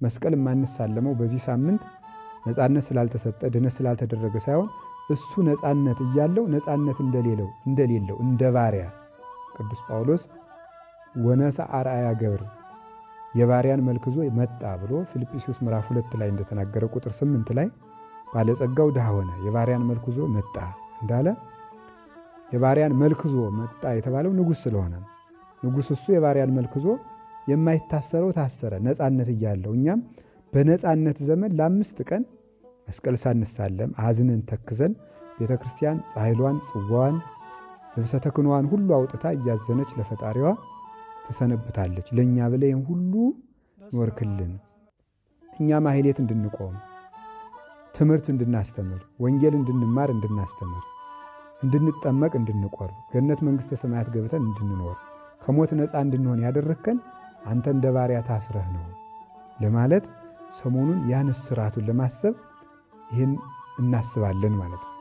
መስቀል የማንሳለመው በዚህ ሳምንት ነፃነት ስላልተሰጠ ድነት ስላልተደረገ ሳይሆን እሱ ነፃነት እያለው ነፃነት እንደሌለው እንደ ባሪያ ቅዱስ ጳውሎስ ወነሳ አርአያ ገብር የባሪያን መልክ ይዞ መጣ ብሎ ፊልጵስዩስ ምዕራፍ 2 ላይ እንደተናገረ ቁጥር 8 ላይ ባለጸጋው ድሃ ሆነ የባሪያን መልክ ይዞ መጣ እንዳለ የባሪያን መልክ ይዞ መጣ የተባለው ንጉሥ ስለሆነ ንጉሥ እሱ የባሪያን መልክ ይዞ የማይታሰረው ታሰረ ነፃነት እያለው እኛም በነፃነት ዘመን ለ5 ቀን መስቀል ሳንሳለም አዝነን ተክዘን ቤተ ክርስቲያን ጻሕሏን ጽዋዋን ልብሰ ተክህኖዋን ሁሉ አውጥታ እያዘነች ለፈጣሪዋ ትሰነብታለች። ለእኛ ብለህ ይህን ሁሉ ኖርክልን። እኛ ማህሌት እንድንቆም ትምህርት እንድናስተምር ወንጌል እንድንማር እንድናስተምር እንድንጠመቅ እንድንቆርብ ገነት መንግሥተ ሰማያት ገብተን እንድንኖር ከሞት ነፃ እንድንሆን ያደረግከን አንተ እንደ ባሪያ ታስረህ ነው ለማለት ሰሞኑን ያን እስራቱን ለማሰብ ይህን እናስባለን ማለት ነው።